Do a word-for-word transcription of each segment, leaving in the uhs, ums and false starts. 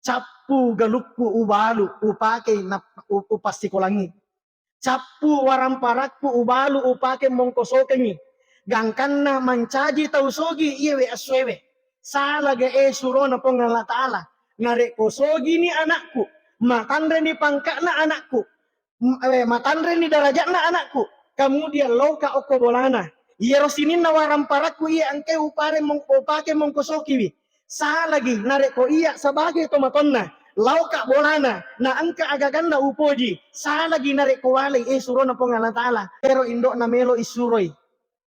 Cappu galukku ubalu upakei nap-, u-, upassikolangngi. Cappu waramparakku ubalu upake mongkosokengngi. Gangkanna mancaji tau sogi iyewe essoewe. Salage e surona Puang Allah Ta'ala. Narekko sogini anakku, matanreni pangka'na anakku, m-, eh, matanreni daraja'na anakku, kemudian loka okko bolana. Iyaro sininna waramparakku iya engkae upare mong-, upake mongkosokiwi. Salagi narekko iya sebagai tomatonna, laoka bolana, na engka agaganna upoji, salagi narekko walei, eh, surona Puang Allah Ta'ala. Ero indo'na melo issuroi.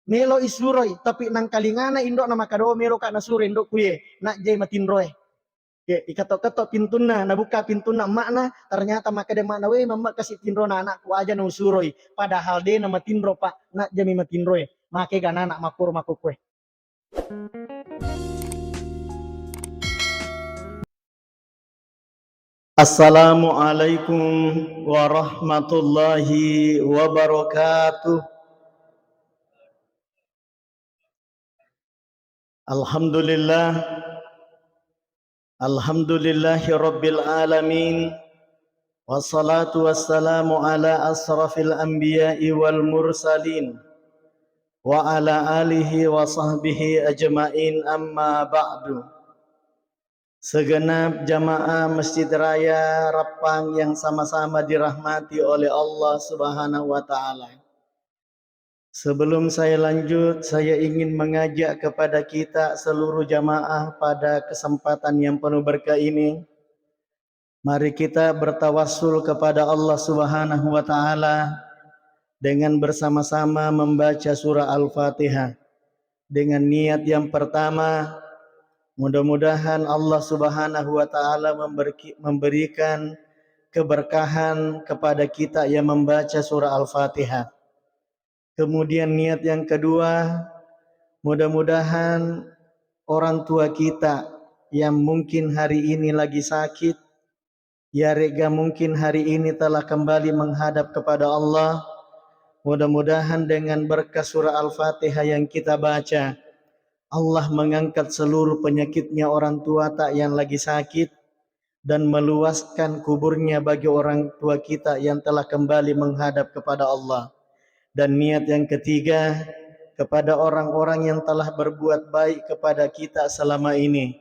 Melo issuroi, tapi nangkalingana indo'na makkeda, "Oh, meloka nasuro indo'ku ye, najjai matinroe." Ye, iketok-ketok pintunna, nabukka pintunna emma'na, ternyata makkeda emma'na, "Weh, mamma kasi tinrona anakku, aja nausuroi." Padahal de namatinro, Pak, najjami matinroe. Makega anak makkoro makkukue. Assalamualaikum warahmatullahi wabarakatuh. Alhamdulillah. Alhamdulillahi rabbil alamin. Wassalatu wassalamu ala asrafil anbiya'i wal mursalin, wa ala alihi wa sahbihi ajma'in, amma ba'du. Segenap jamaah Masjid Raya Rappang yang sama-sama dirahmati oleh Allah Subhanahu wa Ta'ala. Sebelum saya lanjut, saya ingin mengajak kepada kita seluruh jamaah pada kesempatan yang penuh berkah ini, mari kita bertawassul kepada Allah Subhanahu wa Ta'ala dengan bersama-sama membaca surah Al-Fatihah. Dengan niat yang pertama, mudah-mudahan Allah Subhanahu wa Ta'ala memberki-, memberikan keberkahan kepada kita yang membaca surah Al-Fatihah. Kemudian niat yang kedua, mudah-mudahan orang tua kita yang mungkin hari ini lagi sakit, yarega mungkin hari ini telah kembali menghadap kepada Allah, mudah-mudahan dengan berkah surah Al-Fatihah yang kita baca, Allah mengangkat seluruh penyakitnya orang tua tak yang lagi sakit, dan meluaskan kuburnya bagi orang tua kita yang telah kembali menghadap kepada Allah. Dan niat yang ketiga, kepada orang-orang yang telah berbuat baik kepada kita selama ini.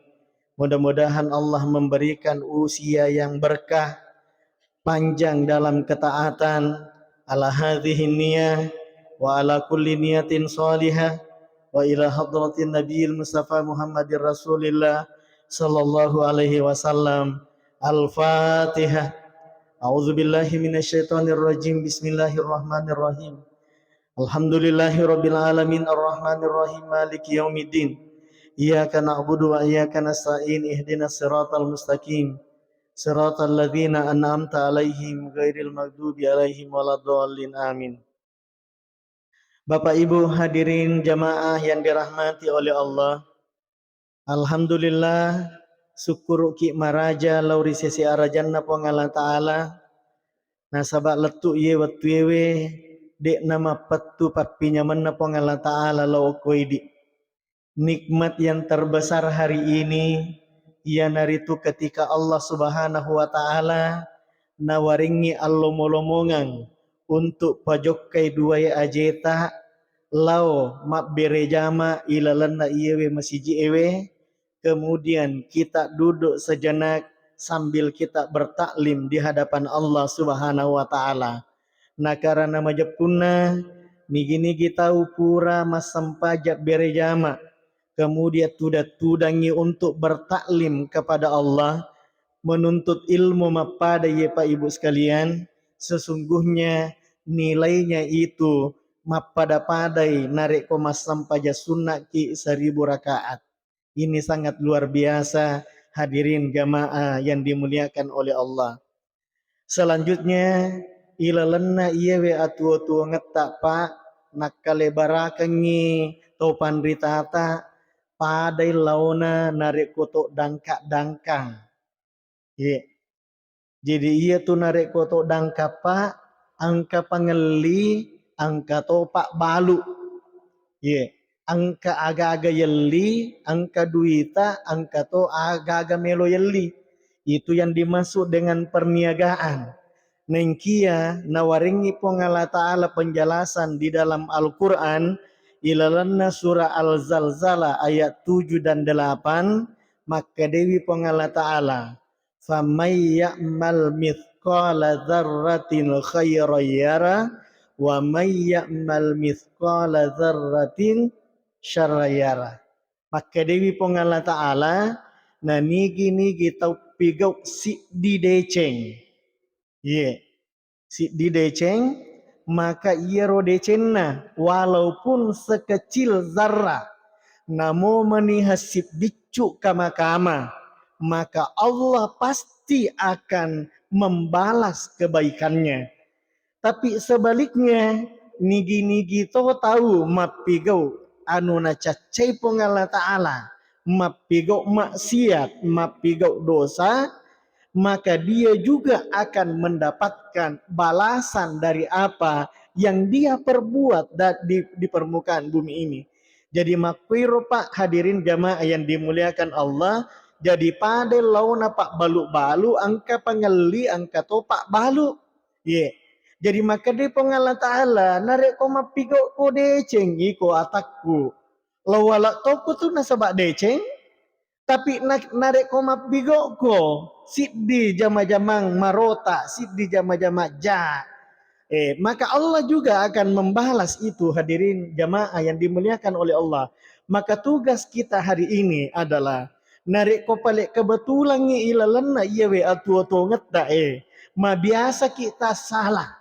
Mudah-mudahan Allah memberikan usia yang berkah, panjang dalam ketaatan, ala hadhihi niyah wa ala kulli niyatin salihah wa ila hadratin nabiyil mustafa Muhammadir Rasulillah sallallahu alaihi wasallam. Al-Fatihah. A'udzu billahi minasyaitonir rajim. Bismillahirrahmanirrahim. Alhamdulillahi rabbil alamin, arrahmanir rahim, maliki yaumiddin. Iyyaka na'budu wa iyyaka nasta'in, ihdinas siratal mustaqim. Siratal ladzina an'amta alaihim ghairil maghdubi alaihim waladdallin. Amin. Bapak Ibu hadirin jamaah yang dirahmati oleh Allah, alhamdulillah, sukkuruki maraja lao ri sese arajanna Puang Allah Ta'ala, nasaba lettu iye wettuewe de'na mappettu pappinyamenna Puang Allah Ta'ala lao okko idi. Nikmat yang terbesar hari ini, iyanaritu ketika Allah Subhanahu wa Ta'ala nawaringngi allomo-lomongang untuk pajokkai duae ajeta lao mabbere jama ilalenna iyewe masiji ewe, kemudian kita duduk sejenak sambil kita bertaklim di hadapan Allah Subhanahu wa Ta'ala. Nakarana majeppunna, nigi-nigi tau pura massempajang bere jama, kemudian tudang-tudangi untuk bertaklim kepada Allah, menuntut ilmu mappada, ye Pak Ibu sekalian, sesungguhnya nilainya itu mappada-padai narekko massempajang sunnaki seribu rakaat. Ini sangat luar biasa, hadirin jamaah yang dimuliakan oleh Allah. Selanjutnya, ilalenna iyewe atuwo-tuwongetta, Pak, nakkalebarakengngi to panritata, padai laona narekko to dangka-dangkang. Ye. Jadi, iyatu narekko to dangkappa, engka pangelli, engka topa balu. Ye, engka aga-aga yelli, engka duita, engka to aga-aga melo yelli. Itu yang dimaksud dengan perniagaan. Naengkia nawarengngi Puang Allah Ta'ala penjelasan di dalam Al-Quran, ilalenna surah Al-Zalzalah ayat tujuh dan delapan, makkedewi Puang Allah Ta'ala, "Faman ya'mal mithqala dzarratin khairan yara, wa man ya'mal mithqala dzarratin syarran yara." Makkedewi Puang Allah Ta'ala, nanigi-nigi tau pigau siddi deceng. Iye, siddi deceng, maka iyaro decenna, walaupun sekecil zarrah, namo maniha siddiccu kama-kama, maka Allah pasti akan membalas kebaikannya. Tapi sebaliknya, nigi-nigi to tau mappigau anu nacaccai Puang Allah Ta'ala, mappigau maksiat, mappigau dosa, maka dia juga akan mendapatkan balasan dari apa yang dia perbuat da-, di, di permukaan bumi ini. Jadi makkuiro, Pak, hadirin jamaah yang dimuliakan Allah, jadi pada laona Pak balu-balu, engka pangelli, engka to Pak balu. Ye. Jadi makkeda Puang Allah Ta'ala, narekko mappigau'ko deceng iko atakku, lawala tokko tu nasaba deceng, tapi na-, narekko mappigau'ko siddi jama-jamang marota, siddi jama-jama ja, eh, maka Allah juga akan membalas itu, hadirin jamaah yang dimuliakan oleh Allah. Maka tugas kita hari ini adalah, narekko pale kebetulangngi ilalenna iyawe atuo-tuongetta e, mabiasaki tassalah.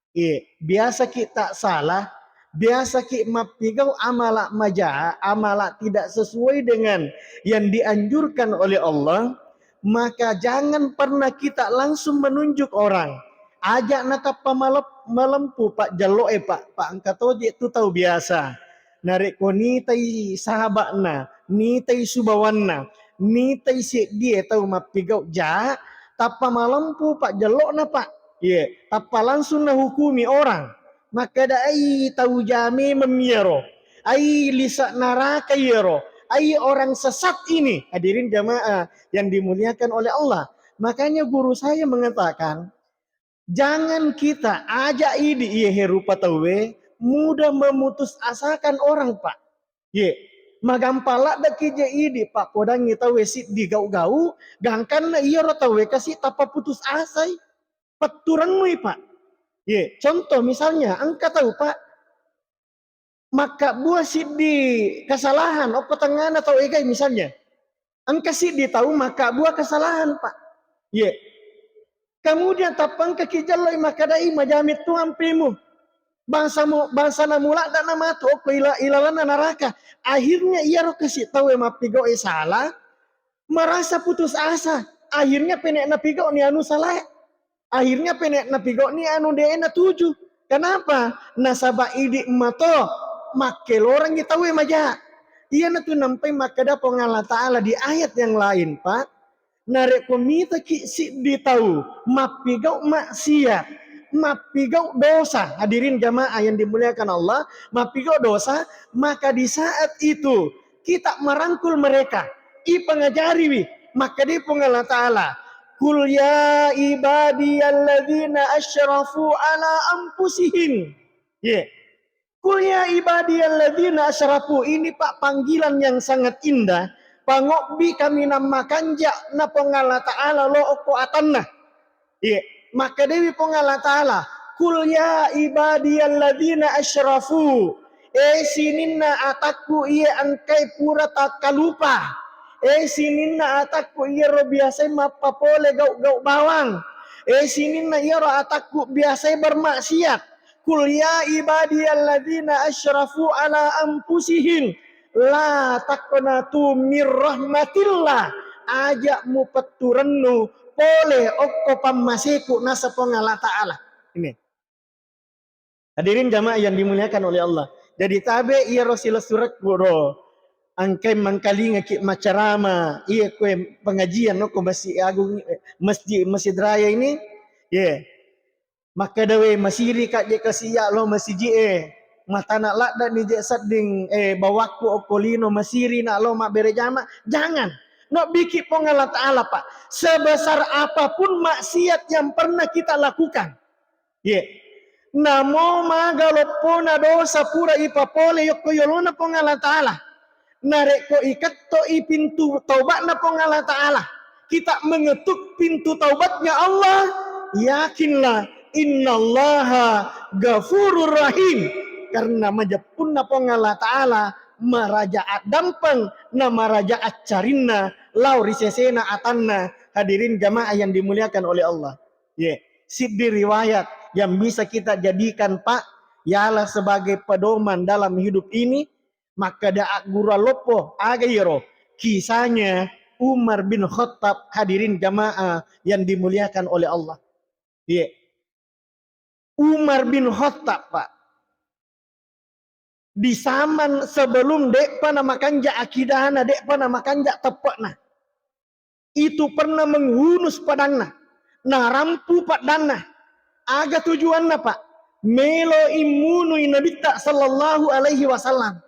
Iye, biasaki tassalah, biasaki mappigau amala maja, amala tidak sesuai dengan yang dianjurkan oleh Allah, maka jangan pernah kita langsung menunjuk orang. Aja natappa malep-, malempu, Pak, jallo e, Pak. Pak, engka toje tu tau biasa. Narekko nitai sahaba'na, nitai subawanna, nitai seddie tau mappigau ja, tappa malempu, Pak, jallokna, Pak. Iye, tappa langsung nahukumi orang. Makkeda, "Ai, tau ja memeng iyaro. Ai, lisa neraka iyaro. Ai, orang sesat ini." Hadirin jamaah yang dimuliakan oleh Allah. Makanya guru saya mengatakan, jangan kita aja idi iye he rupa tauwe mudah memutus asakan orang, Pak. Ye, magampang ladde ki je idi, Pak, podangi tauwe siddi gau-gau, gangkanna iyaro tauwe kasi tappa putus asai. Petturennui, Pak. Ye, contoh misalnya, engka tau, Pak, makkabbua siddi kesalahan okko tengngana tau egai misalnya. Engka siddi tau makkabbua kesalahan, Pak. Ye. Kemudian tappa engka ki jalloi makkedai majami tu ampemu. Bangsa mu, bangsa namu ladde na matu okko ila-, ilalanna neraka. Akhirnya iyaro kasi tauwe mappigau e salah, merasa putus asa. Akhirnya pene napigau ni anu salah. Akhirnya pene napigau ni anu de natuju. Kenapa? Nasaba idi mato makkelorangi tauwe maja. Iyanatu nampai makkeda Puang Allah Ta'ala di ayat yang lain, Pak. Narekko mitaki siddi tau mappigau maksiat, mappigau dosa, hadirin jamaah yang dimuliakan Allah, mappigau dosa, maka di saat itu kita merangkul mereka, ipangajariwi, makkeda Puang Allah Ta'ala, "Qul ya ibadiyalladzina asyrafu ala anfusihim." Ye. "Qul ya ibadiyalladzina asyrafu," ini, Pak, panggilan yang sangat indah. Pangobbi kaminang makanja na Puang Allah Ta'ala lo okko atanna. Iya, makkedewi Puang Allah Ta'ala, "Qul ya ibadiyalladzina asyrafu," eh, sininna atakku iye engkai pura takkalupa, eh, sininna atakku iyaro biasai mappapole gau-gau bawang, eh, sininna iyaro atakku biasai bermaksiat. "Qul ya ibadiyalladzina asyrafu ala anfusihim la taqnatu mir rahmatillah." Aja mupetturennu pole okko pammaseku, nasa Puang Allah Ta'ala. Ini. Hadirin jamaah yang dimuliakan oleh Allah. Jadi tabe iyaro silessurekku ro. Engkai mangkalingaki macarama, iya kue pengajian okko Masjid Agung, eh, Masjid, Masjid Raya ini. Ye. Makkedawe masiri ka je kasi iya lo masiji e. Matana ladde ni je sedding, eh, bawakku okko lino masiri na lo mabbere jama. Jangan. Nobbiki Puang Allah Ta'ala, Pak. Sebesar apapun maksiat yang pernah kita lakukan. Ye. Namo maga loppona dosa pura ipapole yokko yolona Puang Allah Ta'ala. Narekko iketto'i pintu taubatna Puang Allah Ta'ala, kita mengetuk pintu taubatnya Allah, yakinlah, innallaha ghafurur rahim. Karena majeppunna Puang Allah Ta'ala maraja addampeng na maraja accarinna lao ri sesena atanna. Hadirin jamaah yang dimuliakan oleh Allah. Ye, siddi riwayat yang bisa kita jadikan, Pak, ialah sebagai pedoman dalam hidup ini, makkeda aggura loppo, aga iyaro? Kisahnya Umar bin Khattab, hadirin jamaah yang dimuliakan oleh Allah. Ye. Umar bin Khattab, Pak. Di zaman sebelum de'pa namakanja akidana, de'pa namakanja teppe'na. Itu pernah menghunus padanna, narampu paddanna. Aga tujuanna, Pak? Melo immunui Nabitta sallallahu alaihi wasallam.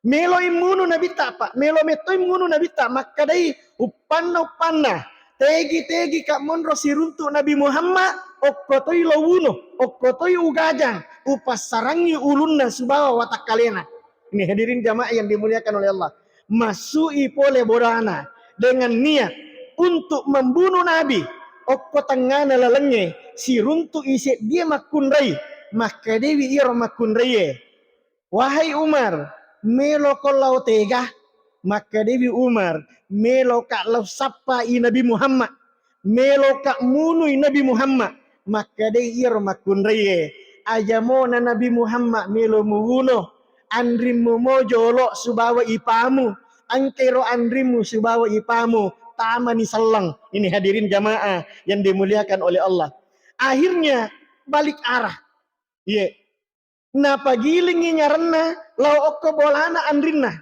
Melo immunu Nabitta, Pak. Melo metto immunu Nabitta. Makkedai uppanna-uppanna, tegi-tegi ka monro siruntu Nabi Muhammad, okko toi lo wuno, okko toi ugajang, upassarangi ulunna sibawa watakkalena. Ini hadirin jamaah yang dimuliakan oleh Allah. Massu'i pole bodana dengan niat untuk membunuh Nabi. Okko tengngana lalengnge, siruntu'i seddie makkunrai. Makkedewi iyaro makkunraie, "Wahai Umar, meloko lao tega?" Makkedewi Umar, "Meloka lao sappai Nabi Muhammad. Meloka munui Nabi Muhammad." Makkedai iyaro makkunraie, "Ajamona Nabi Muhammad melo muwuno, anrimmu mo jolo sibawa ipamu, engkairo anrimmu sibawa ipamu, tamani selleng." Ini hadirin jamaah yang dimuliakan oleh Allah. Akhirnya balik arah. Iye. Napagilingi nyaranna lao okko bolana anrinna.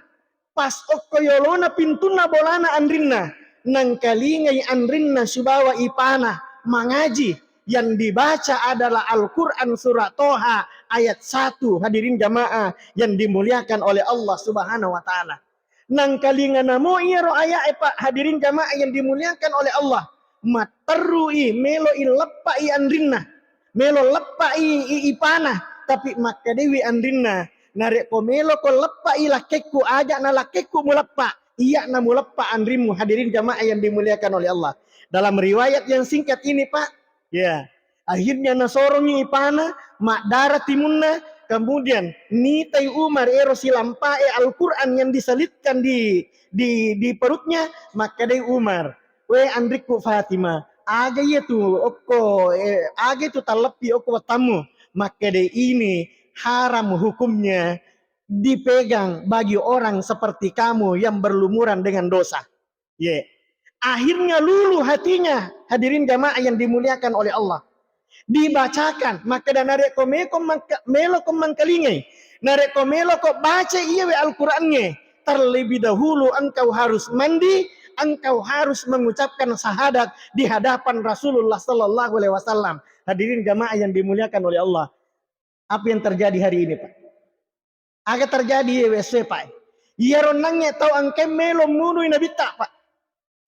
Pas okko yolona pintunna bolana anrinna, nangkalingai anrinna sibawa ipana mangaji. Yang dibaca adalah Al-Quran surah Toha ayat satu, hadirin jamaah yang dimuliakan oleh Allah Subhanahu wa Ta'ala. Nangkalinganamo iyaro aya'e, Pak, hadirin jamaah yang dimuliakan oleh Allah. Matterru'i, melo'i leppa'i anrinna. Melo leppa'i i-, ipana, tapi makkedewi anrinna, "Narekko meloko leppa'i lakkekku, aja'na lakkekku muleppa, iya'na muleppa anrimmu." Hadirin jamaah yang dimuliakan oleh Allah. Dalam riwayat yang singkat ini, Pak, ya, akhirnya nasorongi ipana, maddara timunna, kemudian nitai Umar ero silampa'e Al-Quran yang diselitkan di, di, di perutnya, makkedai Umar, "We anrikku Fatimah, aga iya tu okko, eh, aga itu talleppi okko wettammu?" Makkeda, "Ini haram hukumnya dipegang bagi orang seperti kamu yang berlumuran dengan dosa." Ye. Akhirnya luluh hatinya, hadirin jamaah yang dimuliakan oleh Allah. Dibacakan, makkeda, "Narekko meko mangka-, meloko mangkalingai, narekko meloko baca iyawe Al-Qurangnge, terlebih dahulu engkau harus mandi, engkau harus mengucapkan syahadat di hadapan Rasulullah sallallahu alaihi wasallam." Hadirin jamaah yang dimuliakan oleh Allah, apa yang terjadi hari ini, Pak? Aga terjadi iyawe essoe, Pak? Iyaro nangnge tau engkae melo munui Nabitta, Pak.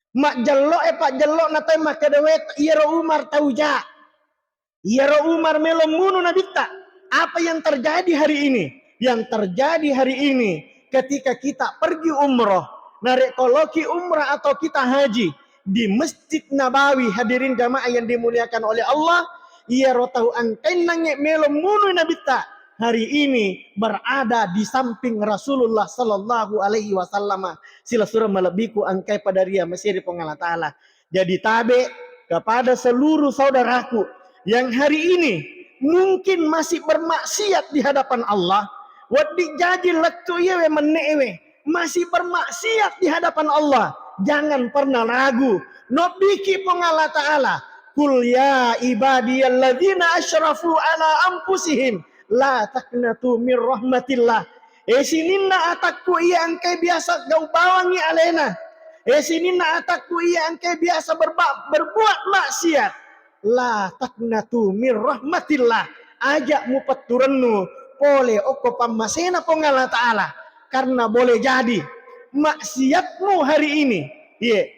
Majjello'e, pajjello'na tau makkeda, "We, iyaro Umar tau ja. Iyaro Umar melo munu Nabitta." Apa yang terjadi hari ini? Yang terjadi hari ini, ketika kita pergi umroh, narekko loki umrah atau kita haji, di Masjid Nabawi, hadirin jamaah yang dimuliakan oleh Allah, iyaro tau engkae nangnge melo munui Nabitta, hari ini berada di samping Rasulullah sallallahu alaihi wasallam. Silessureng malebbiku engkae pada ria, masiri Puang Allah Ta'ala. Jadi tabe kepada seluruh saudaraku yang hari ini mungkin masih bermaksiat di hadapan Allah, wedding jaji lettu iyawe menne'ewe, masih bermaksiat di hadapan Allah, jangan pernah ragu. Nobbiki Puang Allah Ta'ala, "Qul ya ibadiyalladzina asyrafu ala anfusihim la taqnatu min rahmatillah." E sininna atakku iya engkae biasa gau bawangngi alena, e sininna atakku iya engkae biasa berba-, berbuat maksiat, "La taqnatu min rahmatillah." Aja mupetturennu pole okko pammasena Puang Allah Ta'ala, karena boleh jadi maksiatmu hari ini Iye.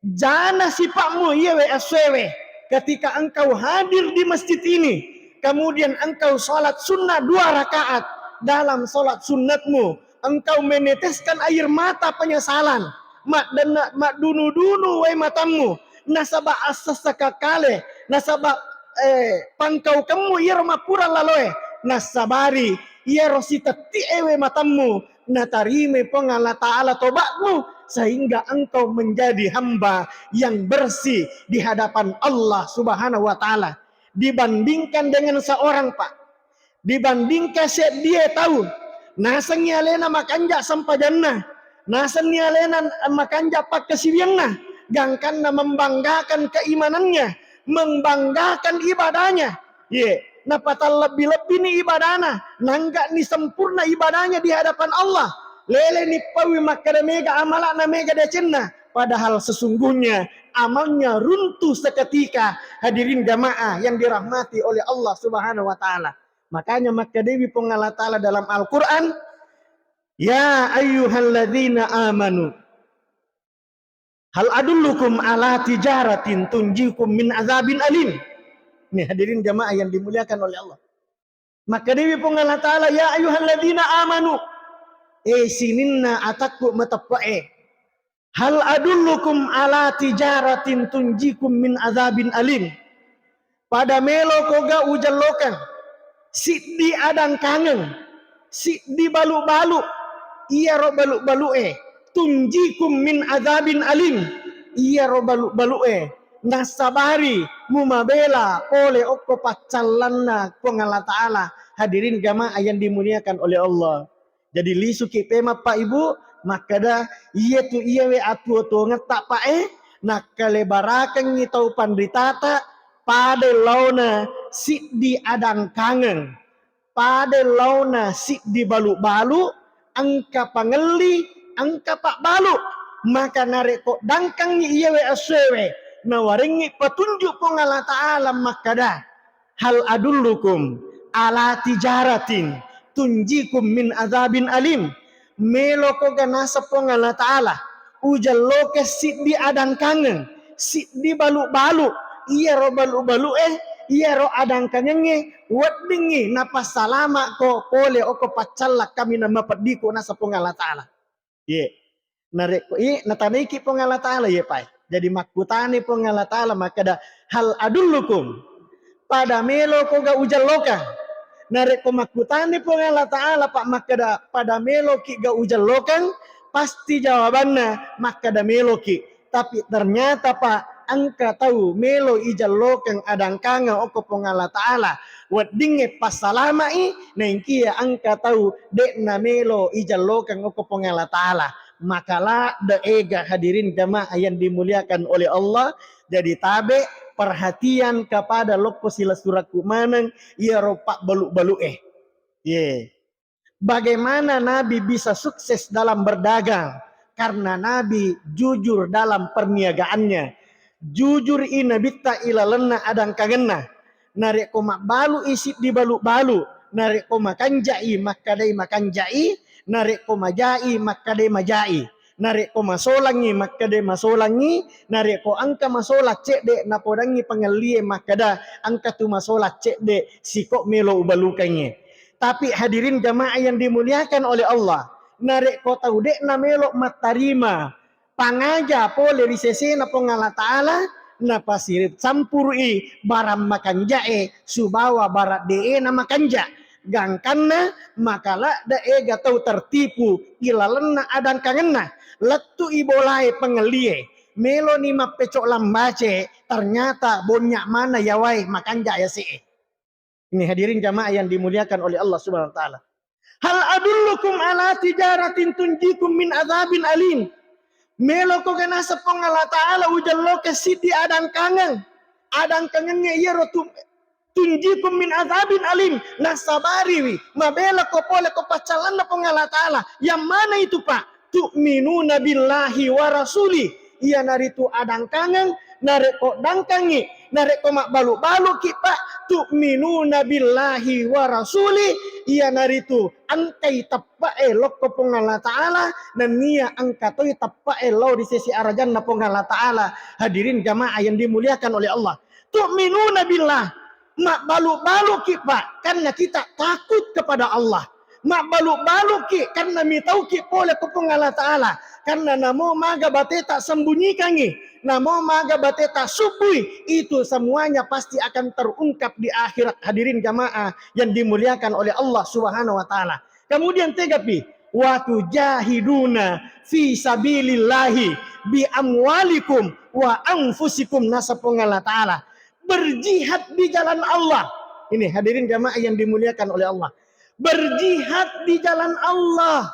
Jana sipa'mu iyewe essoewe. Ketika engkau hadir di masjid ini, kemudian engkau salat sunnah dua rakaat. Dalam salat sunnatmu, engkau meneteskan air mata penyesalan. Maddenna-, maddunu-dunu wae matammu. Nasaba assessaka kale, nasaba, eh, pangkaukemmu iyaro mappura laloe. Nassabari iyaro sitetti'e wae matammu, natarimai Puang Allah Ta'ala tobatmu, sehingga engkau menjadi hamba yang bersih di hadapan Allah Subhanahu wa Ta'ala. Dibandingkan dengan seorang, Pak, dibandingkan seddie tau, nasengngi alena makanja sempajanna, nasengngi alena makanja pakkasiwianna, gangkanna membanggakan keimanannya, membanggakan ibadahnya. Ye, napatallebbi-lebbini ibadana, nangga'ni sempurna ibadanya di hadapan Allah. Leleni paui makkeda mega amala'na, mega decenna, padahal sesungguhnya amalnya runtuh seketika. Hadirin jamaah yang dirahmati oleh Allah Subhanahu wa Ta'ala. Makanya makkedewi Puang Allah Ta'ala dalam Al-Quran, "Ya ayyuhalladzina amanu, hal adullukum ala tijaratin tunjikum min azabin alim." Ini hadirin jamaah yang dimuliakan oleh Allah. Makkedewi Puang Allah Ta'ala, "Ya ayyuhalladzina amanu," eh sininna atakku mateppe'e, "hal adullukum ala tijaratin tunjikum min azabin alim." Pada meloko ga ujellokang siddi adangkangeng, siddi balu-balu, iyaro balu-balu'e, tunjikum min azabin alim, iyaro balu-balu'e nassabari mumabela pole okko paccallanna Puang Allah Ta'ala. Hadirin jamaah yang dimuliakan oleh Allah. Jadi lisuki pemeng, Pak, Ibu, makkeda, "Iyatu iyawe atuo-tuongetta, Pak, e, nakkalebarakengngi tau panritata, pada laona siddi adangkangeng, pada laona siddi balu-balu, engka pangelli, engka pabbalu." Maka narekko dangkangngi iyawe essoewe, nawarengngi petunjuk Puang Allah Ta'ala makkeda, "Hal adullukum ala tijaratin tunjikum min azabin alim." Meloko ga naseng Puang Allah Ta'ala ujellokeng siddi adangkangeng, siddi balu-balu, iyaro balu-balu'e, iyaro adangkangengnge weddingngi napassalama'ko pole okko paccalla kaminang mapeddiku, naseng Puang Allah Ta'ala. Ye. Narekko i, natanaiki Puang Allah Ta'ala, ye, Pak. Jadi makkutani Puang Allah Ta'ala makkeda, "Hal adullukum?" Pada meloko ga ujellokang? Narekko makkutani Puang Allah Ta'ala, Pak, makkeda, "Pada meloki ga ujellokang?" Pasti jawabanna makkeda, "Meloki." Tapi ternyata, Pak, engka tau melo ijellokeng adangkangeng okko Puang Allah Ta'ala, weddingnge passalama'i, naengkia engka tau de'na melo ijellokeng okko Puang Allah Ta'ala. Maka ladde ega, hadirin jamaah yang dimuliakan oleh Allah. Jadi tabe perhatian kepada lokko silessurekku maneng iyaro pabbalu-balu'e. Ye. Bagaimana Nabi bisa sukses dalam berdagang? Karena Nabi jujur dalam perniagaannya. Jujur i Nabitta ilalenna adangkangenna. Narekko mabbalu i siddi balu-balu, narekko makanjai makkedai makanjai, narekko majai makkedai majai. Narekko masolangngi makkedai masolangngi, narekko engka masolang cedde napodangngi pangellie makkeda engka tu masolang cedde siko melo ubalukengngi. Tapi hadirin jamaah yang dimuliakan oleh Allah, narekko tau de'na melo mattarima pangaja pole ri sesena Puang Allah Ta'ala, napasicampurui barang makanja'e subawa barang de'e na makanja. Gangkanna maka ladde ega tau tertipu ilalenna adangkangenna. Lettu i bolae pangellie, meloni mappecok lambace, ternyata bonnya mana yawae makanja yase'e. Ini hadirin jamaah yang dimuliakan oleh Allah Subhanahu wa Ta'ala. Hal adullukum ala tijaratin tunjikum min azabin alim. Meloko ga naseng Puang Allah Ta'ala ujelloke siddi adangkangeng. Adangkangengnge iyaro tu-, tunjikum min azabin alim. Nasabariwi, mabelako pole ko paccallanna Puang Allah Ta'ala. Yang mana itu, Pak? Tu'minuna billahi wa rasuli. Iyanaritu adangkangeng, narekko dangkangi Narekko mabbalu-baluki, Pak, tu'minuna billahi wa rasuli, iyanaritu engkai teppe'e lokko Puang Allah Ta'ala, nennia engka toi teppe'e lao ri sesi arajanna Puang Allah Ta'ala. Hadirin jamaah yang dimuliakan oleh Allah. Tu'minuna billah, mabbalu-baluki, Pak, karena kita takut kepada Allah. Mabbalu-baluki karena mitauki pole ko Puang Allah Ta'ala. Karena namo maga bateta sembunyikangi, namo maga bateta subui, itu semuanya pasti akan terungkap di akhirat, hadirin jamaah yang dimuliakan oleh Allah Subhanahu wa Ta'ala. Kemudian tegapi, wa tujahiduna fi sabilillahi bi amwalikum wa anfusikum, nasa Puang Allah Ta'ala. Berjihad di jalan Allah. Ini hadirin jamaah yang dimuliakan oleh Allah. Berjihad di jalan Allah.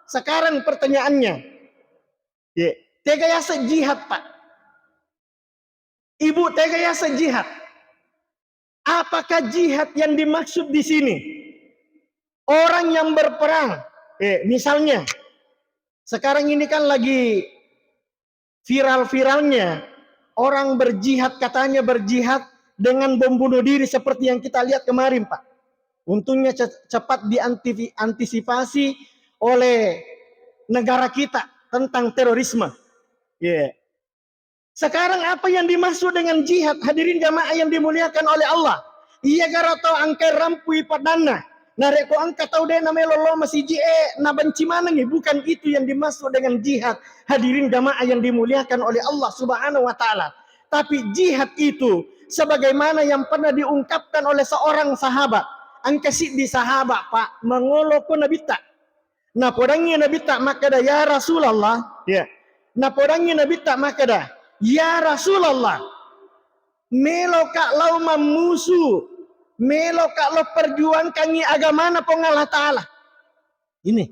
Sekarang pertanyaannya, ye, tega yaseng jihad, Pak? Ibu, tega yaseng jihad? Apakah jihad yang dimaksud di sini? Orang yang berperang, eh, misalnya, sekarang ini kan lagi viral-viralnya orang berjihad, katanya berjihad dengan bom bunuh diri seperti yang kita lihat kemarin, Pak. Untungnya ce-, cepat diantivi-, antisipasi oleh negara kita tentang terorisme. Iya. Sekarang apa yang dimaksud dengan jihad, hadirin jamaah yang dimuliakan oleh Allah? Iya garo tau engka rampui padanna. Narekko engka tau de namelo lo masiji e, nabenci manengi, bukan itu yang dimaksud dengan jihad, hadirin jamaah yang dimuliakan oleh Allah Subhanahu wa Ta'ala. Tapi jihad itu sebagaimana yang pernah diungkapkan oleh seorang sahabat. Engka siddi sahabat, Pak, mangolo ko Nabitta. Napodangngi Nabitta makkeda, "Ya Rasulullah." Ya. Napodangngi Nabitta makkeda, "Ya Rasulullah, meloka lao mammusu, meloka lao perjuangkangi agamana Puang Allah Ta'ala." Ini.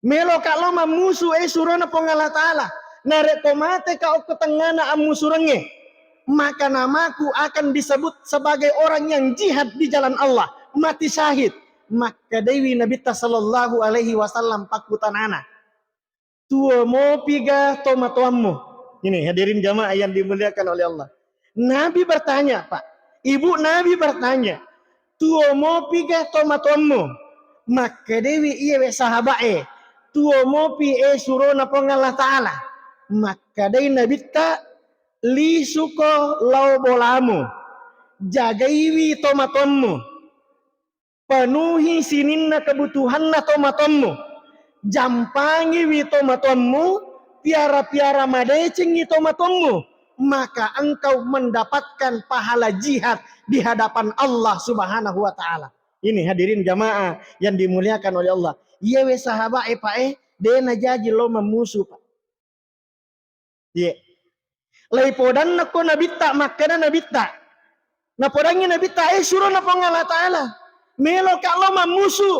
Meloka lao mammusu, eh, surona Puang Allah Ta'ala. Narekko mateka okko tengngana ammusurengnge, maka namaku akan disebut sebagai orang yang jihad di jalan Allah, mati syahid. Makkedaiwi Nabitta sallallahu alaihi wasallam pakkutanana, "Tuo mopi ga tomatoammu?" Ini hadirin jamaah yang dimuliakan oleh Allah. Nabi bertanya, Pak. Ibu, Nabi bertanya, "Tuo mopi ga tomatoammu?" Makkedaiwi iyewe sahabat e, "Tuo mopi, eh, surona Puang Allah Ta'ala." Makkedai Nabitta, "Lisuko lao bolamu, jagaiwi tomatoammu, penuhi sininna kebutuhanna tomatoammu, jampangiwi tomatoammu, piara-piara madecengngi tomatoammu, maka engkau mendapatkan pahala jihad di hadapan Allah Subhanahu wa Ta'ala." Ini hadirin jamaah yang dimuliakan oleh Allah. Iyewe sahabat e, Pak, eh, de najaji lo mammusu, Pak. Ye. Laipodanna ko Nabitta, makkeda Nabitta. Napodangngi Nabitta, eh, surona Puang Allah Ta'ala. Meloka lo mammusu.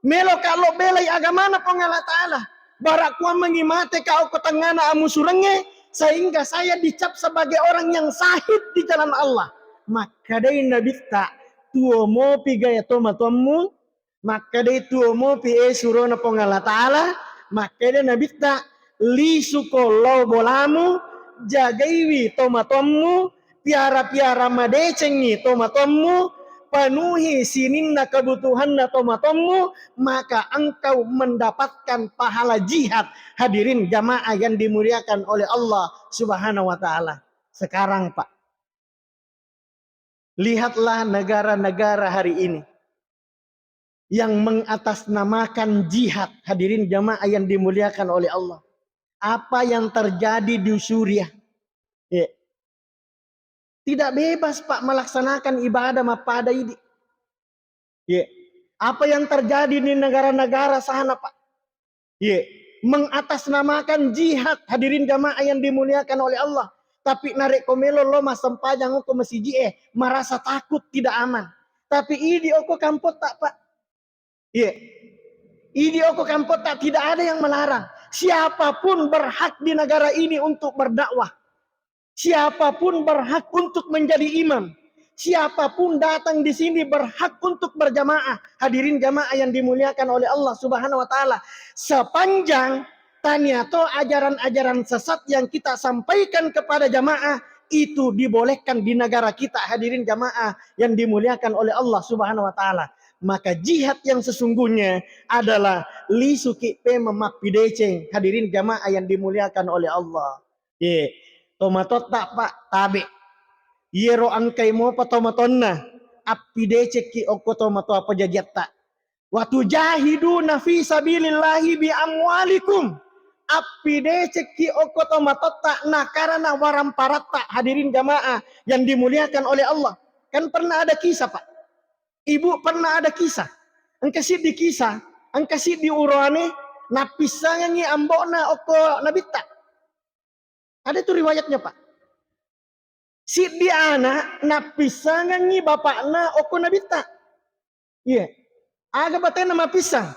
Meloka lo belai agamana Puang Allah Ta'ala. Bara kuammengi mateka okko tengngana amusurengnge, sehingga saya dicap sebagai orang yang syahid di jalan Allah. Makkedai Nabitta, "Tuo mopi gaya tomatoammu?" Makkedai, "Tuo mopi, eh, surona Puang Allah Ta'ala." Makkeda Nabitta, "Lisuko lao bolamu, jagaiwi tomatoammu, piara-piara madecengngi tomatoammu, penuhi sininna kebutuhanna tomatoammu, maka engkau mendapatkan pahala jihad." Hadirin jamaah yang dimuliakan oleh Allah Subhanahu wa Ta'ala. Sekarang, Pak, lihatlah negara-negara hari ini yang mengatasnamakan jihad, hadirin jamaah yang dimuliakan oleh Allah. Apa yang terjadi di Suriah? Ya. Tidak bebas, Pak, melaksanakan ibadah mappada idi. Ya. Apa yang terjadi di negara-negara sana, Pak? Ye, mengatasnamakan jihad, hadirin jamaah yang dimuliakan oleh Allah. Tapi narekko melo lo massempajang okko masiji e, merasa takut, tidak aman. Tapi idi okko kampotta, Pak. Ye. Idi okko kampotta, tidak ada yang melarang. Siapapun berhak di negara ini untuk berdakwah. Siapapun berhak untuk menjadi imam. Siapapun datang di sini berhak untuk berjamaah. Hadirin jamaah yang dimuliakan oleh Allah Subhanahu wa Ta'ala. Sepanjang taniato ajaran-ajaran sesat yang kita sampaikan kepada jamaah itu dibolehkan di negara kita, hadirin jamaah yang dimuliakan oleh Allah Subhanahu wa Ta'ala. Maka jihad yang sesungguhnya adalah lisuki pemeng mappideceng, hadirin jamaah yang dimuliakan oleh Allah. Ye, tomatotta, Pak, tabe. Yero engkai mopa tomatonna, appidecekki okko tomatoa pajajiatta. Wa tujahiduna fi sabilillahi bi amwalikum. Appidecekki okko tomatotta nakarana waramparatta, hadirin jamaah yang dimuliakan oleh Allah. Kan pernah ada kisah, Pak. Ibu pernah ada kisah. Engka siddi kisah, engka siddi uroane nappissangengngi ambo'na okko nabitta. Ada itu riwayatnya, Pak. Siddi ana nappissangengngi bapakna okko nabitta. Iya. Aga batena mapissang?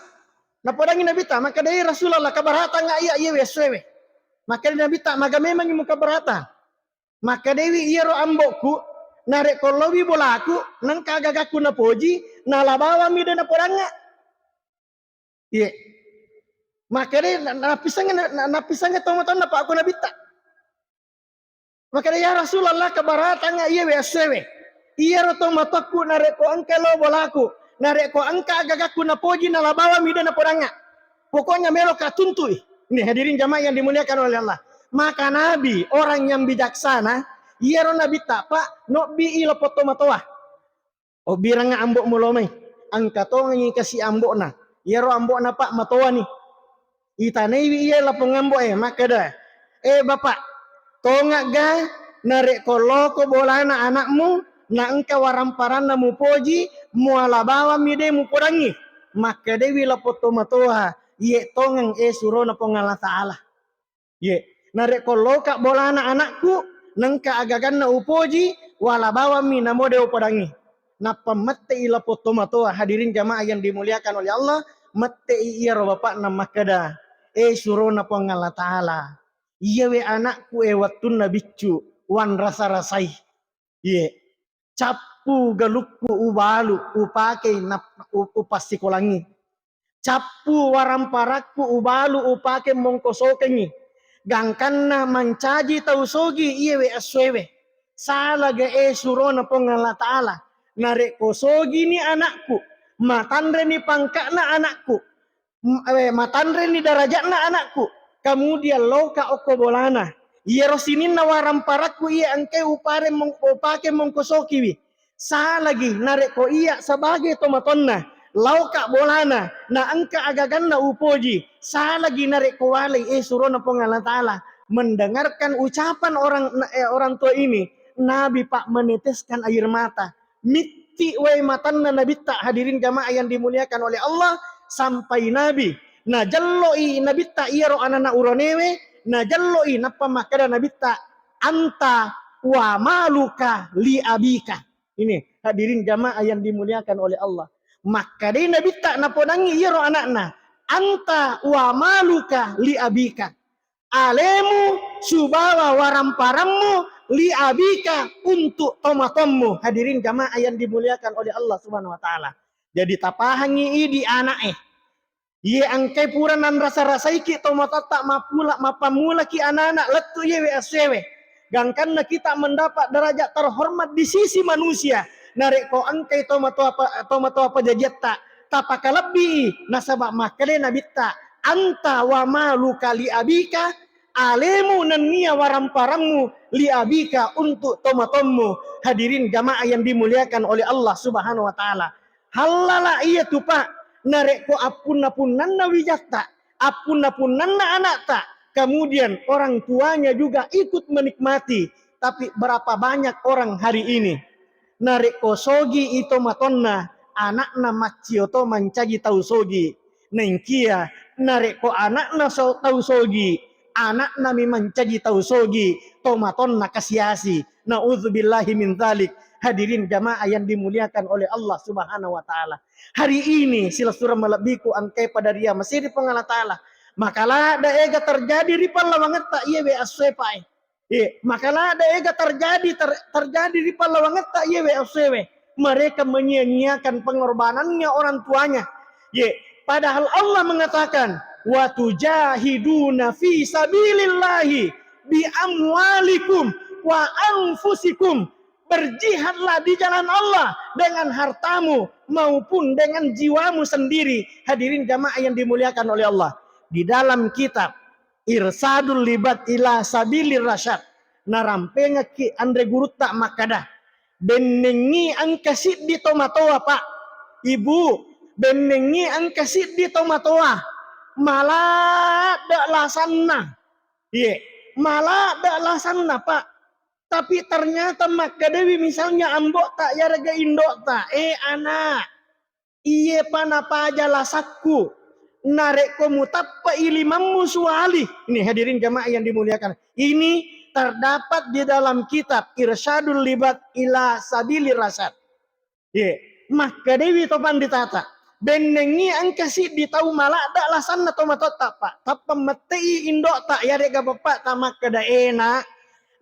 Napodangi nabitta, makkeda, "Ya Rasulullah, kabaratanga iya, iyawe essoewe." Makkeda nabitta, "Maga memangngi mukabarata?" Makkedaiwi, "Iyaro ambo'ku, narekko lowi bolaku, nengka agagakku napoji, nala bawammi de napodangnga." Iye. Makkedai na-, nappissangngi na-, na-, nappissangngi tomatoanna, Pak, okko nabitta. Makkeda, "Ya Rasulullah, kabaratanga iyawe essoewe. Iyaro tomatoakku narekko engka lo bolaku, narekko engka agagakku napoji, nala bawammi de napodangnga. Pokoknya meloka tuntui." Ini hadirin jamaah yang dimuliakan oleh Allah. Maka Nabi, orang yang bijaksana, iyaro nabitta, Pak, nobbi i lapong tomatoa. Obbirengnga ambo'mu lo mai. Engka tongengngi kasi ambo'na. Iyaro ambo'na, Pak, matoani. Itanaiwi iya lapong ambo'e, makkeda, "Eh, Bapak, tongegga narekko loko bolana anakmu, na engka waramparanna mupoji, muala bawammi de mupodangngi?" Makkedaiwi lapong tomatoa, "Iye tongeng, eh, surona Puang Allah Ta'ala." Ye, narekko loka bolana anakku, nengka agaganna upoji, wala bawammi namo de upodangngi. Nappa mette'i lapong tomatoa, hadirin jamaah yang dimuliakan oleh Allah, mette'i iyaro bapakna makkeda, "Eh, surona Puang Allah Ta'ala, iyawe anakku, eh, wettunna biccu, wanrasa-rasai." Iye. Cappu galukku ubalu, upake nap-, u-, upassikolangngi. Cappu waramparakku ubalu, upake mongkosokengngi. Gangkanna mancaji tau sogi iyewe essoewe. Salaga, eh, surona Puang Allah Ta'ala. Narekko sogini anakku, matanreni pangka'na anakku, m-, eh, matanreni daraja'na anakku, kemudian loka okko bolana. Iyaro sininna waramparakku iya engkai upare mong-, upake mongkosokiwi. Salagi narekko iya sebagai tomatonna, laoka bolana, na engka agaganna upoji. Salagi narekko walai, eh, surona Puang Allah Ta'ala. Mendengarkan ucapan orang, eh, orang tua ini, Nabi, Pak, meneteskan air mata. Mitti wae matanna Nabitta, hadirin jamaah yang dimuliakan oleh Allah, sampai Nabi najello'i Nabitta iyaro anana uronewe, najello'i, nappa makkeda Nabitta, "Anta wa maluka li abika." Ini, hadirin jamaah yang dimuliakan oleh Allah. Makkedai Nabitta napodangngi iyaro anakna, "Anta wa maluka li abika." Alemu subawa waramparammu li abika, untuk tomatommu. Hadirin jamaah yang dimuliakan oleh Allah Subhanahu wa Ta'ala. Jadi, tapahangi idi anak e. Iye engkai pura nanrasa-rasaiki tomatoatta mappula-, mappammulaki anak-anak lettu iyewe essoewe. Gangkanna kita mendapat derajat terhormat di sisi manusia. Narekko engkai tomatoa pa-, tomatoa pajajiatta, tapakalebbii, nasaba makkeda Nabitta, "Anta wa maluka li abika," alemu nennia waramparammu li abika, untuk tomatommu. Hadirin jamaah yang dimuliakan oleh Allah Subhanahu wa Ta'ala. Hallala iya tu, Pak, narekko appunna-punnanna wijatta, appunna-punnanna anakta, kemudian orang tuanya juga ikut menikmati. Tapi berapa banyak orang hari ini, narekko sogi i tomatonna, anakna maccio to mancaji tau sogi. Naengkia narekko anakna so-, tau sogi, anaknami mancaji tau sogi, tomatonna kasiasi. Na'udzubillahi min dzalik. Hadirin jamaah yang dimuliakan oleh Allah Subhanahu wa Ta'ala. Hari ini, silessureng malebbiku engkai pada ria masiri Puang Allah Ta'ala. Maka ladda ega terjadi ri pallawangetta iyewe essoe, Pak, e. Iya, maka ladda ega terjadi, ter-, terjadi ri pallawangetta iyewe essoewe. Mereka menyia-nyiakan pengorbanannya orang tuanya. Ye, padahal Allah mengatakan, "Wa tujahiduna fi sabilillahi bi amwalikum." wa anfusikum. Berjihadlah di jalan Allah dengan hartamu maupun dengan jiwamu sendiri. Hadirin jamaah yang dimuliakan oleh Allah, di dalam kitab Irsadul Libad ila Sabilir Rasyad, narampengekki anre gurutta makkada, bennengngi engka siddi tomatoa, Pak, Ibu, bennengngi engka siddi tomatoa, maladde lasanna. Iye, maladde lasanna, Pak. Tapi ternyata makkedawi misalnya ambo'ta yarega indo'ta, "Eh, anak, iye pa napaja lasakku, narekko mutappe'i limammu suwali." Ini hadirin jamaah yang dimuliakan. Ini terdapat di dalam kitab Irsyadul Libad ila Sabilir Rasyad. Ye, makkedawi to panditata, bennengngi engka siddi tau maladde lasanna tomatoatta, Pak. Tappa mette'i indo'ta yarega bappa'ta makkeda, "Ena,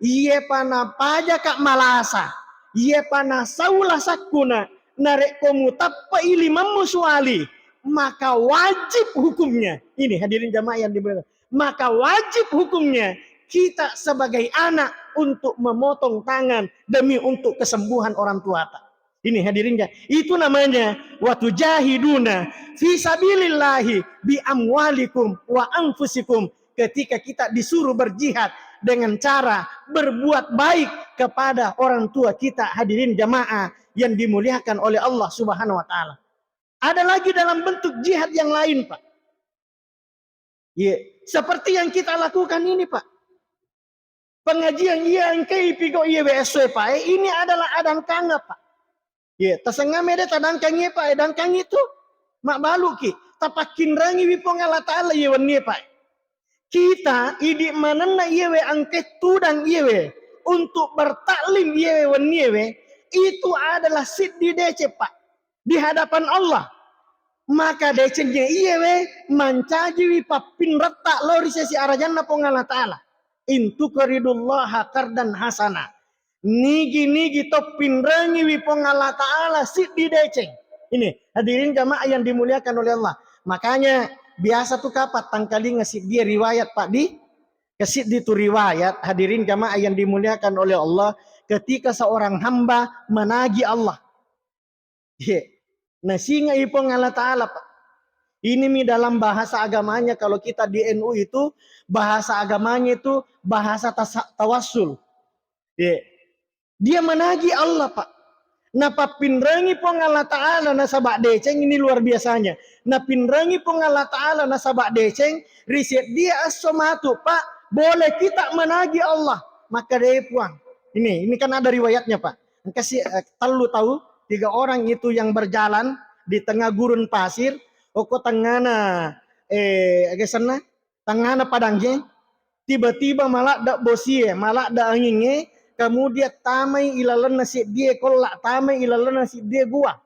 iye pa napajaka malasa, iye pa nasau lasakkuna, narekko mutappe'i limammu suwali, maka wajib hukumnya." Ini hadirin jamaah yang dimuliakan. Maka wajib hukumnya kita sebagai anak untuk memotong tangan demi untuk kesembuhan orang tuata. Ini hadirin, itu namanya watujahiduna fi sabilillahi bi amwalikum wa anfusikum. Ketika kita disuruh berjihad dengan cara berbuat baik kepada orang tua kita, hadirin jamaah yang dimuliakan oleh Allah Subhanahu wa Ta'ala. Ada lagi dalam bentuk jihad yang lain, Pak. Iya, seperti yang kita lakukan ini, Pak. Pengajian iya engkai pigau iya W S W, Pak. Eh, ini adalah adangkang, Pak. Iya, tasengame de tadangkang iya, Pak. Eh, dangkang itu mabbaluki. Tapakkinrangi wi Puang Allah Ta'ala iya wenni, Pak. Kita idi manenna iya we angke tudang iya we untuk bertaklim iya we wenni we, itu adalah siddi deceng, Pak, di hadapan Allah. Maka decengnya iyewe mancajiwi pappinretta lao ri sesi arajanna Puang Allah Ta'ala. Intukridullaha qardan hasana. Nigi-nigi to pinrengiwi Puang Allah Ta'ala siddi deceng. Ini hadirin jamaah yang dimuliakan oleh Allah. Makanya biasa tu kapang tangkalinga siddi riwayat, Pak, di kesiddi tu riwayat, hadirin jamaah yang dimuliakan oleh Allah, ketika seorang hamba menagi Allah. Ye. Nasingai Puang Allah Ta'ala, Pak. Ini mi dalam bahasa agamanya, kalau kita di N U itu, bahasa agamanya itu bahasa tasa-, tawassul. Ye. Dia menagi Allah, Pak. Napappinrengi Puang Allah Ta'ala nasaba deceng, ini luar biasanya. Napinrengi Puang Allah Ta'ala nasaba deceng, ri seddie esso matu, Pak, boleh kita menagi Allah. Makkedai Puang. Ini, ini kan ada riwayatnya, Pak. Engka si, eh, tellu tau, tiga orang itu yang berjalan di tengah gurun pasir, okko tengngana, eh, agesenna, tengngana padangnge, tiba-tiba maladde bosie, maladde angingnge, kemudian tamai ilalenna seddie kolla, tamai ilalenna seddie gua.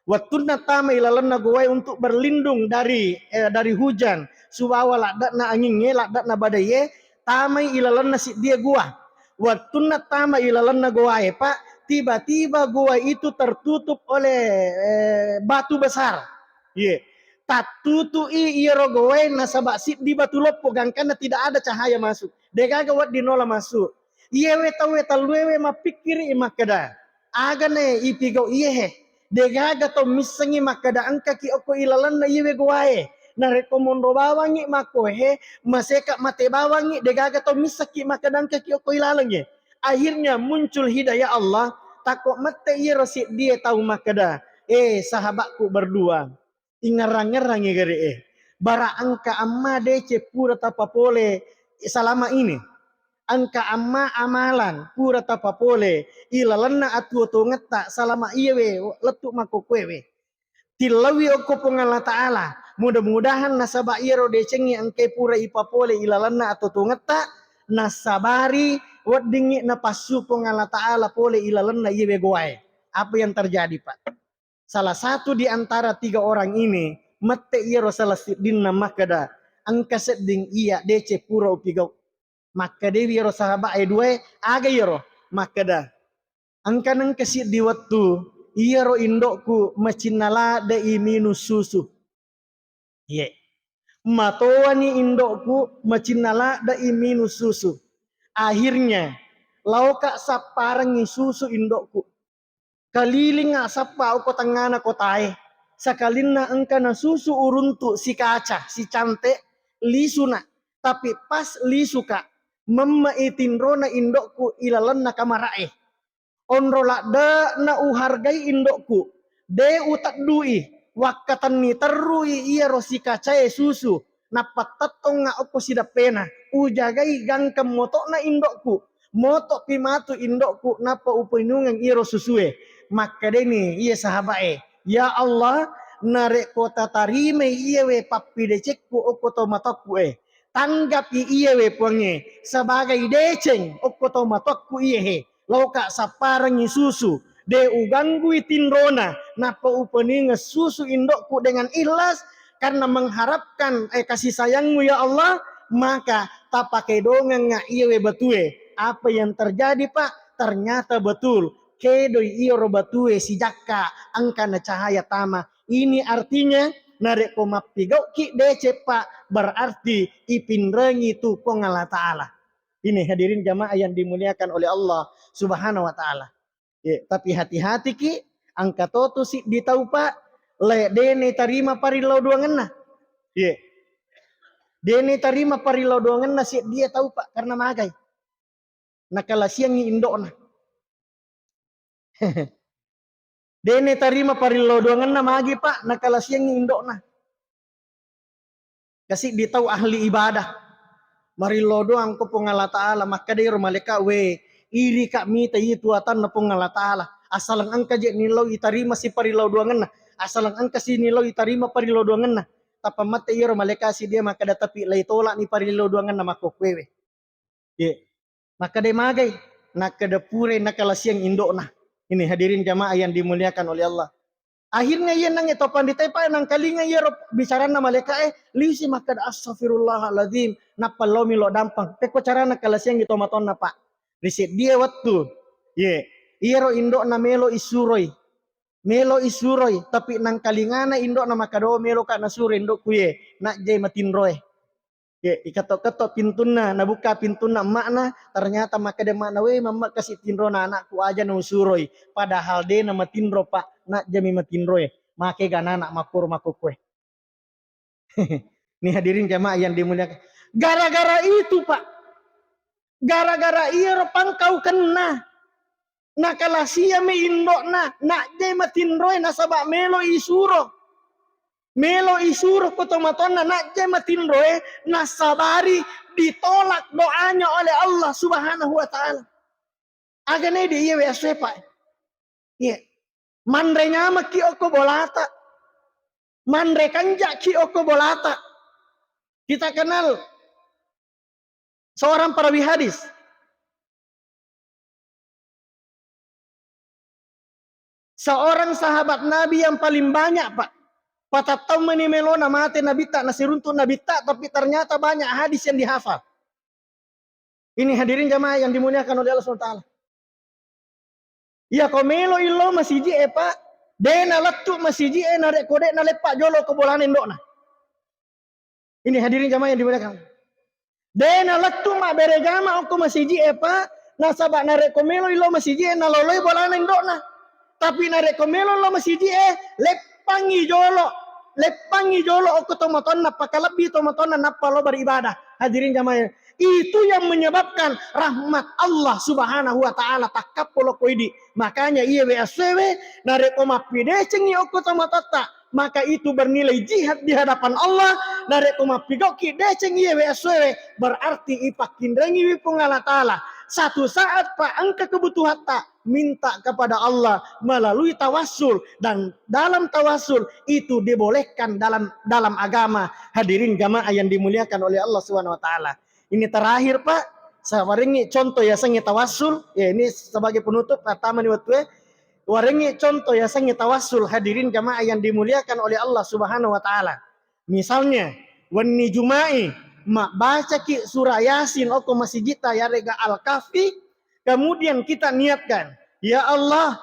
Wettunna tama ilalenna gowae untuk berlindung dari, eh, dari hujan, subawa ladde'na angingnge, ladde'na badaie, tamai ilalenna seddie gua. Wettunna tama ilalenna gowae, Pak, tiba-tiba goa itu tertutup oleh, eh, batu besar. Ye. Tattutu'i iyaro gowae nasaba siddi batu loppo, gangkanna tidak ada cahaya masuk. Degaga wedding nola masuk. Iyewe tauwe telluewe mappikkiri makkeda, "Agane ipigau iyehe? Degaga tau missengngi makkeda engkaki okko ilalenna iyewe gowae. Narekko monro bawangngi makkohe, maseka mate bawangngi, degaga tau missakki makkeda engkaki okko ilalengnge." Akhirnya muncul hidayah Allah, takko mette iyaro seddie tau makkeda, "Eh, sahabatku berdua, ingerrang-ngerrangi gare e. Bara engka amma deceng pura tapapole salama ini. Engka amma amalan pura tapapole ilalenna atuo-tuongetta salama iyewe lettu makkokkoewe. Tillaui okko Puang Allah Ta'ala. Mudah-mudahan nasaba iyaro decengnge engkae pura ipapole ilalenna atuo-tuongetta, nassabari weddingngi napassu Puang Allah Ta'ala pole ilalenna iyewe gowae." Apa yang terjadi, Pak? Salah satu di antara tiga orang ini mette iyaro salah siddinna makkeda, "Engka sedding iya deceng pura upigau." Makkedewi iyaro sahabat e duae, "Aga iyaro?" Makkeda, "Engka nengka siddi wettu iyaro indo'ku macinna ladde'i minung susu." Iye. Matoani indo'ku macinna ladde'i minung susu. Akhirnya, Laoka sapparengngi susu indokku. Kalilingnga sappa okko tengngana kotae. Sakalinna engka nasusu uruntu sikaca, sicante, lisuna. Tapi pas lisuka, memme'i tinrona indokku ilalenna kamara'e. Onro ladde'na uhargai indokku, de uteddui, wakkatenni terrui iyaro sikacae susu, nappa tettongnga okko sideppena, ujagai gangkeng moto'na indokku, moto'pi matu indokku nappa upainungeng iyaro susue. Makkedani iye sahaba'e, "Ya Allah, narekko tatarimai iyewe pappidecekku okko to matokku e, tanggapi iyewe Puangnge sebagai deceng okko to matokku iyehe." Laoka sapparengngi susu, de uganggui tinrona, nappa upainungeng susu indokku dengan ikhlas karena mengharapkan, eh, kasih sayangmu ya Allah, maka tapakedongengnga iyewe batue. Apa yang terjadi, Pak? Ternyata betul, kedoi iyaro batue sijakka, engkana cahaya tama. Ini artinya, narekko mappigau'ki deceng, Pak, berarti ipinrengi tu Puang Allah Ta'ala. Ini hadirin jamaah yang dimuliakan oleh Allah Subhanahu wa Ta'ala. Ye, tapi hati-hatiki, engka totu siddi tau, Pak, le, dene tarima parillau doangenna. Ye. Dene tarima parillau doangenna seddie tau, Pak, karena magai. Nakalasiangngi indokna. Dene tarima parillau doangenna magi, Pak, nakalasiangngi indokna. Kasiddi tau ahli ibadah. Marillau doang ko Puang Allah Ta'ala, makkeda iro malaika, "We, irika mita itu atanna Puang Allah Ta'ala. Asaleng engka je nillau itarima siparillau doangenna. Asaleng engka si nillau itarima parillau doangenna." Tappa mate iro malaika siddi makkeda, "Tapi lai tolak ni parillau doangenna makkokkoewe." Ye. Makkeda magai, nakkeda purai nakalasiang indokna. Ini hadirin jamaah yang dimuliakan oleh Allah. Akhirnya iya nangnge to pandita e, Pak, nangkalinga iyaro bicaranna malaika e, lisi makkeda, "Astagfirullahaladzim," nappa laomi lo dampeng. Pekko carana kalasiangngi to matonna, Pak. Ri seddie wettu, ye, iyaro indokna melo isuroi. Melo isuroi, tapi nangkalingana indokna makkeda, "Oh, meloka nasuro indokku ye, najjai matinroe." Ye, iketto-ketto pintunna, nabukka pintunna emma'na, ternyata makkeda emma'na, "We, mamma kasi tinrona anakku, aja nausuroi." Padahal de namatinro, Pak, najjami matinroe. Makega nana makkoro makkokkoe. Ni hadirin jamaah yang dimuliakan. Gara-gara itu, Pak. Gara-gara iyaro pangkaukenna. Nakalasiami indokna, najjai matinroe nasaba melo isuro. Melo isuro ko tomatoanna najjai matinroe, nasabari ditolak doanya oleh Allah Subhanahu wa Ta'ala. Agane di iye we asoe, Pak. Iya. Manre nyamekki okko bolata. Manre kanjaki okko bolata. Kita kenal seorang perawi hadis. Seorang sahabat Nabi yang paling banyak, Pak. Patattau meni melona mate Nabitta, nasiruntuk Nabitta, tapi ternyata banyak hadis yang dihafal. Ini hadirin jamaah yang dimuliakan oleh Allah Subhanahu wa Ta'ala. Iya ko melo illo masiji e, Pak, de nalettu masiji e narekko de naleppa jolo ko bolana indokna. Ini hadirin jamaah yang dimuliakan. De nalettu mabbere jama okko masiji e, Pak, nasaba narekko melo illo masiji e naloloi bolana indokna. Tapi narekko melo lo masiji e, leppangi jolo, leppangi jolo okko tomatoanna, pakalebbi tomatoanna nappa lo beribadah. Hadirin jamaah, itu yang menyebabkan rahmat Allah Subhanahu wa Ta'ala takkappo lo ko idi. Makanya iye we asoe we, narekko mappidecengi okko tomatoatta, maka itu bernilai jihad di hadapan Allah. Narekko mappigauki deceng iye we asoe we, berarti ipakkinrengiwi Puang Allah Ta'ala. Satu saat, Pak, engka kebutuhatta, minta kepada Allah melalui tawassul dan dalam tawassul itu dibolehkan dalam dalam agama. Hadirin jamaah yang dimuliakan oleh Allah Subhanahu wa Ta'ala. Ini terakhir, Pak, sawarengngi contoh yasengnge tawassul. Ya, ini sebagai penutup, pertama ni wettue. Warengngi contoh yasengnge tawassul, hadirin jamaah yang dimuliakan oleh Allah Subhanahu wa Ta'ala. Misalnya, wenni Juma'i, mabbacaki surah Yasin okko masijitta yarega Al-Kahfi, kemudian kita niatkan, "Ya Allah,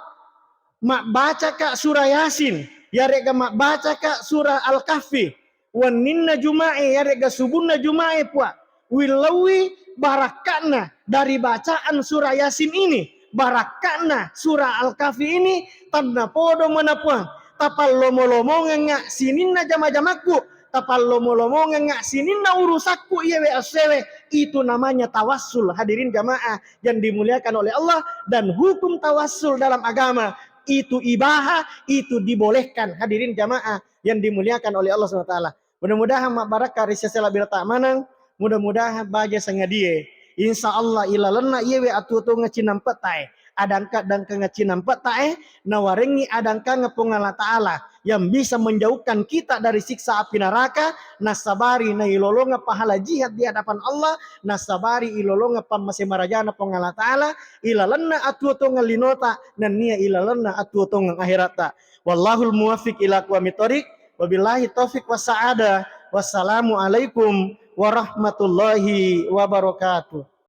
mabbacaka surah Yasin, yarega mabbacaka surah Al-Kahfi, wenninna Juma'i, yarega subunna Juma'i, Puang, willauwi Barakka'na dari bacaan surah Yasin ini, barakka'na surah Al-Kahfi ini, tennapodo mena Puang. Tapallomo-lomongengnga sininna jama-jamakku, tapallomo-lomongengnga sininna urusakku iyewe essewe, itu namanya tawassul. Hadirin jamaah yang dimuliakan oleh Allah, dan hukum tawassul dalam agama itu ibaha, itu dibolehkan. Hadirin jamaah yang dimuliakan oleh Allah Subhanahu wa Ta'ala. Mudah-mudahan mabbarakka ri sese labbirata maneng, mudah-mudahan baja sangadie. Insya Allah ilalenna iyewe atuo-tuongeng cinampettae, adangka-dangkangeng cinampettae, nawarengngi adangkangeng Puang Allah Ta'ala yang bisa menjauhkan kita dari siksa api neraka, nasabari nailolongeng pahala jihad di hadapan Allah, nasabari ilolongeng pammase marajana Puang Allah Ta'ala, ilalenna atuo-tuongeng linota, nennia ilalenna atuo-tuongeng akhiratta. Wallahul muwaffiq ila aqwamit thoriq. Wabillahi taufiq wassa'adah. Wassalamualaikum warahmatullahi wabarakatuh.